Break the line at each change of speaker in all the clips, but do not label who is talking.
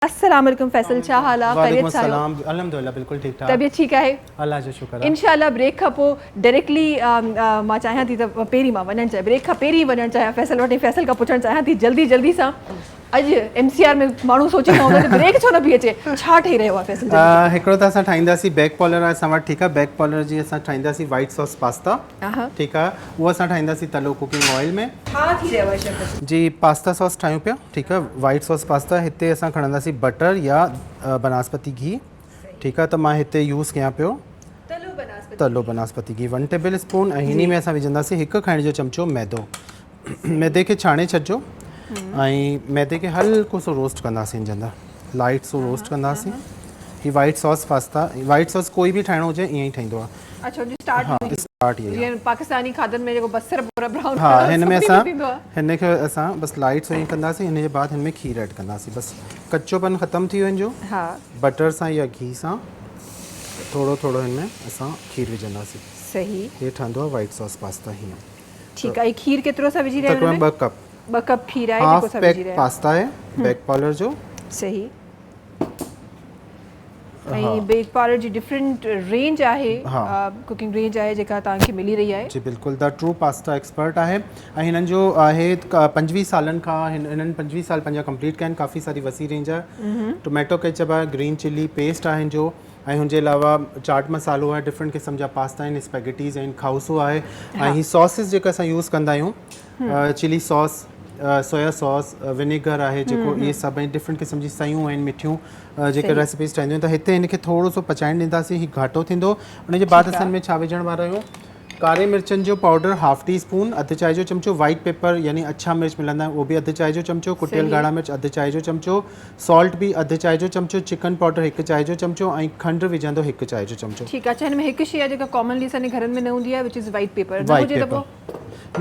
السلام عليڪم فيصل ڇا حال آ
وعليڪم
خيريت سان آهيو
السلام الحمدلله بلڪل ٺيڪ ٺاڪ
طبيعت ٺيڪ آهي
الله جو شڪر آ
انشاء الله بريڪ کان پو ڊائريڪٽلي مان چاهيان ٿي ته پهرين مان وڃڻ چاهيان بريڪ کان پهرين وڃڻ چاهيان فيصل وٽ ۽ فيصل کان پڇڻ چاهيان ٿي جلدي جلدي سان اڄ ايم سي آر ۾ ماڻهو سوچيندا هوندا ته بريڪ ڇو نه پئي اچي ڇا ٺهي رهيو آهي فيصل جلدي جلدي
هڪڙو ته اسان ٺاهينداسين بيڪ پالر آهي اسان وٽ ٺيڪ آ بيڪ پالر جي اسان ٺاهينداسين وائيٽ ساس پاستا ٺيڪ آ اهو اسان ٺاهينداسين تلو ڪوڪنگ آئل ۾.
ڇا ٿي رهيو آهي شيف؟
جي پاستا ساس ٺاهيون پيا ٺيڪ آ وائيٽ ساس پاستا هتي اسان کڻنداسين بٽر يا بناسپتي گهي ٺيڪ آ ته مان هتي يوز ڪيان پيو تلو بناسپتي گهي 1 ٽيبل اسپون ۽ هني ۾ اسان وجهنداسين هڪ کائڻ جو چمچو ميدو ميدي کي ڇاڻي ڇڏجو ۽ ميدي کي هلڪو سو روسٽ ڪنداسين جي اندر لائٽ سو روسٽ ڪنداسين هي white sauce pasta white sauce ڪوئي به ٺاهڻو هجي ائين ئي ٺهندو آ
اڇا ان جو اسٽارٽ
ها اسٽارٽ ائين
جيئن پاڪستاني کاڌن ۾ جيڪو بصر پورا براؤن
ها هن ۾ اسان هن کي اسان بس لائٽ سو ائين ڪنداسين هن جي بعد هن ۾ کير ايڊ ڪنداسين بس ڪچو پن ختم ٿي ويو هن جو
ها
بٽر سان يا گهي سان ٿورو ٿورو هن ۾ اسان کير وجهنداسين
صحيح
هي ٺهندو آهي وائٽ ساس پاستا هيئن
ٺيڪ آهي کير ڪيترو اسان وجهي رهيا آهيون
تقريبن 2 ڪپ
2 ڪپ کير آهي جيڪو اسان وجهي رهيا آهيون
پاستا آهي بيڪ پالر جو
صحيح ۽ بيڪ پارلر جي ڊفرنٽ رينج آهي ڪوڪنگ رينج آهي جيڪا توهان کي ملي رهي آهي.
جي بلڪل the true pasta expert آهي ۽ هنن جو آهي 25 سالن کان هنن 25 سال پنهنجا ڪمپليٽ ڪيا آهن ڪافي ساري وسيع رينج آهي ٽوميٽو ڪيچپ آهي گرين چلي پيسٽ آهي هن جو ۽ هن جي علاوه چاٽ مسالو آهي ڊفرنٽ قسم جا پاستا آهن اسپيگيٽيز آهن کائوسو آهي ۽ هي ساسز جيڪا اسان يوز ڪندا آهيون chilli sauce soya sauce vinegar آهي جيڪو اهي سڀ آهن ڊفرنٽ قسم جي سيون آهن مٺيون جيڪي ريسيپيز ٺاهينديون ته هتي هن کي ٿورو سو پچائڻ ڏينداسين هي گهاٽو ٿيندو ان جي بعد اسان ۾ ڇا وجهڻ وارا آهيون ڪاري مرچن جو پائوڊر هاف ٽي اسپون اڌ چانهه جو چمچو وائيٽ پيپر يعني اڇا مرچ ملندا آهن اهو به اڌ چانهه جو چمچو ڪٽيل ڳاڙها مرچ اڌ چانهه جو چمچو سالٽ به اڌ چانهه جو چمچو چڪن پائوڊر هڪ چانهه جو چمچو ۽ کنڊ وجهندو هڪ چانهه جو چمچو.
ٺيڪ آهي اڇا هن ۾ هڪ شي آهي جيڪا ڪامنلي اسان جي گهرن ۾ نه هوندي آهي وچ از وائيٽ پيپر نه هجي ته پوء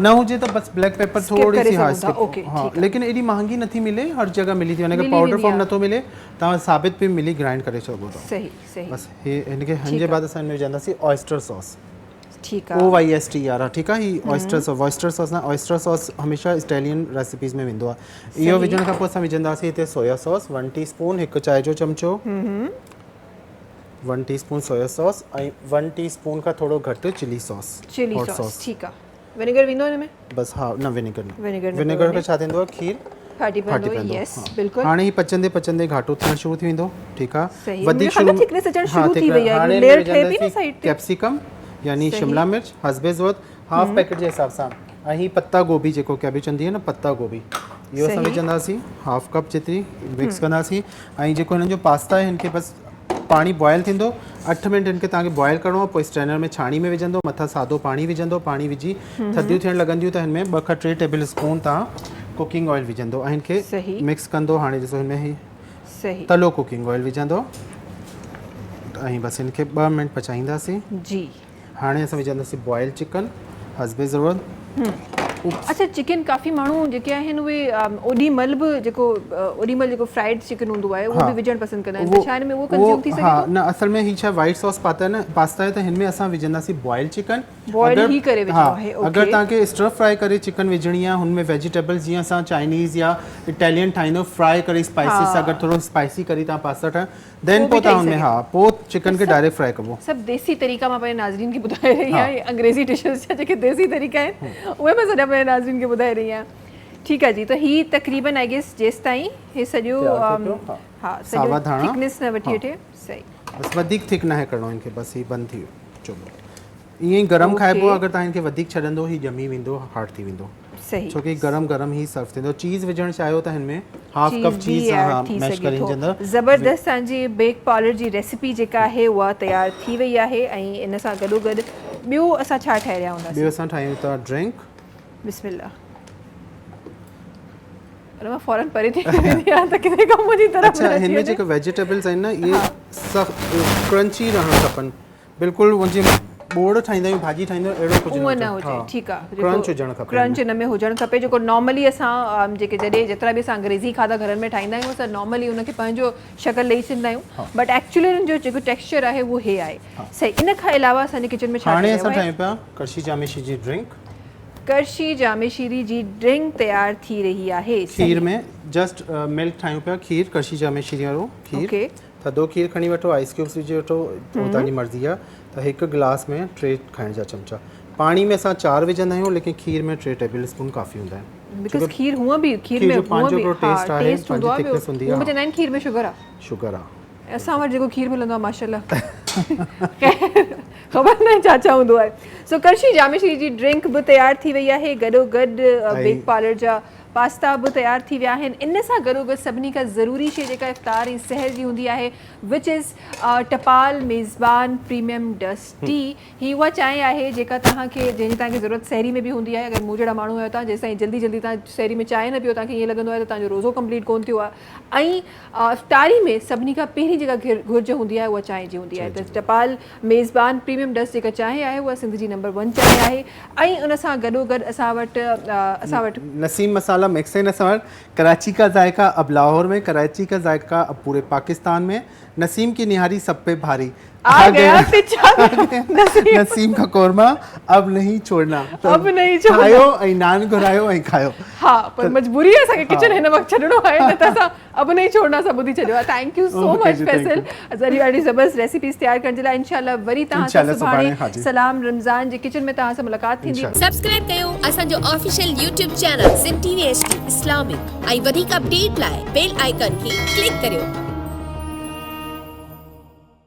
نه هجي ته بس بليڪ پيپر ٿوري سي ها اسڪپ ها ليڪن ايڏي مهانگي نٿي ملي هر جڳهه ملي ٿي وڃي اگر پائوڊر فارم نٿو ملي توهان ثابت به ملي گرائنڊ ڪري سگهو ٿا
صحيح صحيح
بس هي هن کي هن جي بعد اسان هن ۾ وجهنداسين آئسٽر ساس
ٺيڪ آ
او وائي ايس ٽي آر ٺيڪ آ هي آئسٽر ساس وائسٽر ساس نه آئسٽر ساس هميشه اٽالين ريسيپيز ۾ ويندو آ اهو وجهڻ کان پوء اسان وجهنداسين هتي سويا ساس 1 ٽي اسپون هڪ چانهه جو چمچو 1 ٽي اسپون سويا ساس ۽ 1 ٽي اسپون کان ٿورو گهٽ چلي ساس
چلي ساس ٺيڪ آ ونيگر ويندو هن ۾
بس ها نه ونيگر نه ونيگر کان ڇا ٿيندو آ کير
ڦاٽي پوندو يس بلڪل
هاڻي هي پچندي پچندي گهاٽو ٿيڻ شروع ٿي ويندو ٺيڪ آ
وڌيڪ شروع ٿڪنيس اچڻ شروع ٿي وئي آ ليئر ٺهي پئي نه سائيڊ
تي ڪيپسيڪم يعني شملا مرچ حسب ضرورت هاف پيڪيٽ جي حساب سان ۽ هي پتا گوبي جيڪو ڪيبيج هوندي آهي نه پتا گوبي اهو اسان وجهنداسين هاف ڪپ جيتري مڪس ڪنداسين ۽ جيڪو هنن جو پاستا آهي هن کي بس پاڻي بوائل ٿيندو 8 منٽ هن کي توهان کي بوائل ڪرڻو آهي پوء اسٽرينر ۾ ڇاڻي ۾ وجهندو مٿان سادو پاڻي وجهندو پاڻي وجهي ٿڌيون ٿيڻ لڳنديون ته هن ۾ 2 کان 3 ٽيبل اسپون توهان ڪوڪنگ آئل وجهندو ۽ هن کي مڪس ڪندو هاڻي ڏسو هن ۾ هي تلو ڪوڪنگ آئل وجهندو ۽ بس هن کي 2 منٽ پچائينداسين
جي
هاڻي اسان وجهنداسين بوائل چڪن حسب ضرورت.
اڇا چڪن ڪافي ماڻهو جيڪي آهن اهي اوڏي مهل به جيڪو اوڏي مهل جيڪو فرائيڊ چڪن هوندو آهي اهو به وجهڻ پسند ڪندا آهن ته ڇا هن ۾ اهو ڪنزيوم ٿي سگهي ٿو؟
نه اصل ۾ هي ڇا وائيٽ ساس پاتا آهي نه پاستا آهي ته هن ۾ اسان وجهنداسين بوائل چڪن
بوائل هي ڪري وجهڻو آهي
اوڪي اگر توهان کي اسٽر فرائي ڪري چڪن وجهڻي آهي هن ۾ ويجيٽيبلز جيئن اسان چائنيز يا اٽالين ٺاهيندو فرائي ڪري اسپائسز سان گڏ ٿورو اسپائسي ڪري توهان پاستا ٺاهيو دين پوء تان ان ۾ ها پوء چڪن کي ڊائريڪٽ فرائي ڪبو.
سڀ ديسي طريقا مان پنهنجي ناظرين کي ٻڌائي رهي آهيان انگريزي ڊشز جا جيڪي ديسي طريقا آهن اهي مان سڄا پنهنجي ناظرين کي ٻڌائي رهي آهيان ٺيڪ آهي جي ته هي تقريبن I guess جيستائين هي سڄو ها سڄو ٿڪنيس نه وٺي وٺي صحيح
بس وڌيڪ ٿڪ ناهي ڪرڻو هن کي بس هي بند ٿي ويو چلو ائين ئي گرم کائبو اگر توهان هن کي وڌيڪ ڇڏندو هي ڄمي ويندو هارڊ ٿي ويندو
صحيح
ڇو ڪي گرم گرم هي سرو ٿيندو چيز وجهڻ چاهيو ته هن ۾ هاف ڪپ چيز ها ميش ڪري وجهندو
زبردست اسان جي بيڪ پارلر جي ريسيپي جيڪا آهي اها تيار ٿي وئي آهي ۽ ان سان گڏو گڏ ٻيو اسان ڇا ٺاهي رهيا هونداسين
ٻيو اسان ٺاهيون ٿا ڊرنڪ
بسم الله ان مان فورن پري ٿي ويندي آهيان ته ڪٿي ڪم منهنجي طرف
اڇا هن ۾ جيڪا ويجيٽيبلز آهن نه اهي سخت ڪرنچي رهڻ کپن بلڪل اهو جيئن ٻوڙ ٺاهيندا آهيون ڀاڄي ٺاهيندا آهيون اهڙو ڪجهه
نه هجي ٺيڪ آ
ڪرنچ هجڻ کپي
ڪرنچ ان ۾ هجڻ کپي جيڪو نارملي اسان جيڪي جڏهن جيترا به اسان انگريزي کاڌا گهرن ۾ ٺاهيندا آهيون اسان نارملي ان کي پنهنجو شڪل ڏئي ڇڏيندا آهيون بٽ ايڪچولي ان جو جيڪو ٽيڪسچر آهي اهو هي آهي صحيح ان کان علاوه اسان جي ڪچن ۾ ڇا
هاڻي اسان ٺاهيون پيا ڪرشي جاميشي جي ڊرنڪ
ڪرشي جاميشيري جي ڊرنڪ تيار ٿي رهي آهي
کير ۾ جسٽ ملڪ ٺاهيون پيا کير ڪرشي جامي شيري وارو کير ٿڌو کير کڻي وٺو آئس ڪيوبس وجهي وٺو اهو توهان جي مرضي آهي ته هڪ گلاس ۾ 3 کائڻ جا چمچا پاڻي ۾ اسان 4 وجهندا آهيون ليڪن کير ۾ 3 ٽيبل اسپون ڪافي هوندا آهن
because کير هونء به کير ۾ هونء به ها ٽيسٽ هوندو آهي ٻيو هونء به چوندا آهن کير ۾ شگر آهي
شگر آهي
اسان وٽ جيڪو کير ملندو آهي ماشاءالله خبر ناهي ڇا ڇا هوندو آهي سو ڪرشي جامشري جي ڊرنڪ به تيار ٿي وئي آهي گڏو گڏ بيڪ پارلر جا پاستا به تيار ٿي ويا آهن ان سان گڏو گڏ سڀني کان ضروري شي جيڪا افطار ۽ سحر جي هوندي آهي وچ از ٽپال ميزبان پريميم ڊسٽ ٽي هي اها چانهه آهي جيڪا توهان کي جنهن جي توهان کي ضرورت سحري ۾ به هوندي آهي اگر مون جهڙا ماڻهو آهيو توهان جيستائين جلدي جلدي توهان سحري ۾ چانهه نه پيو توهان کي ائين لڳندو آهي ته توهان جو روزو ڪمپليٽ ڪون ٿيو آهي ۽ افطاري ۾ سڀني کان پهرين جيڪا گهرج هوندي آهي اها چانهه جي هوندي آهي ته ٽپال ميزبان پريميم ڊسٽ جيڪا چانهه آهي اها سنڌ جي نمبر ون چانهه آهي ۽ ان سان گڏو گڏ اسان وٽ اسان وٽ.
نسيم مسالا مڪس آهن اسان وٽ ڪراچي ڪا ذائقه اب لاهور ۾ ڪراچي ڪا ذائقه اب پوري پاڪستان ۾ نسيم ڪي نهاري سب پي ڀاري
آ گيا پيڇا
نسيم نسيم کا قورما اب نهين ڇوڙنا
اب نهين ڇوڙنا
ٺاهيو ۽ نان گهرايو ۽ کايو
ها پر مجبوري آهي اسان کي ڪچن هن وقت ڇڏڻو آهي نه ته اسان اب نهين ڇوڙنا سان ٻڌي ڇڏيو آهي thank you so much Faisal ذريعو اهڙي زبردست ريسيپيز تيار ڪرڻ جي لاء انشاء الله وري توهان سان سڀاڻي سلام رمضان جي ڪچن ۾ توهان سان ملاقات ٿيندي.
سبسڪرائب ڪيو اسان جو official YouTube channel Sindh T V H D Islamic ۽ وڌيڪ اپڊيٽ لاء بيل آئيڪان کي ڪلڪ ڪريو.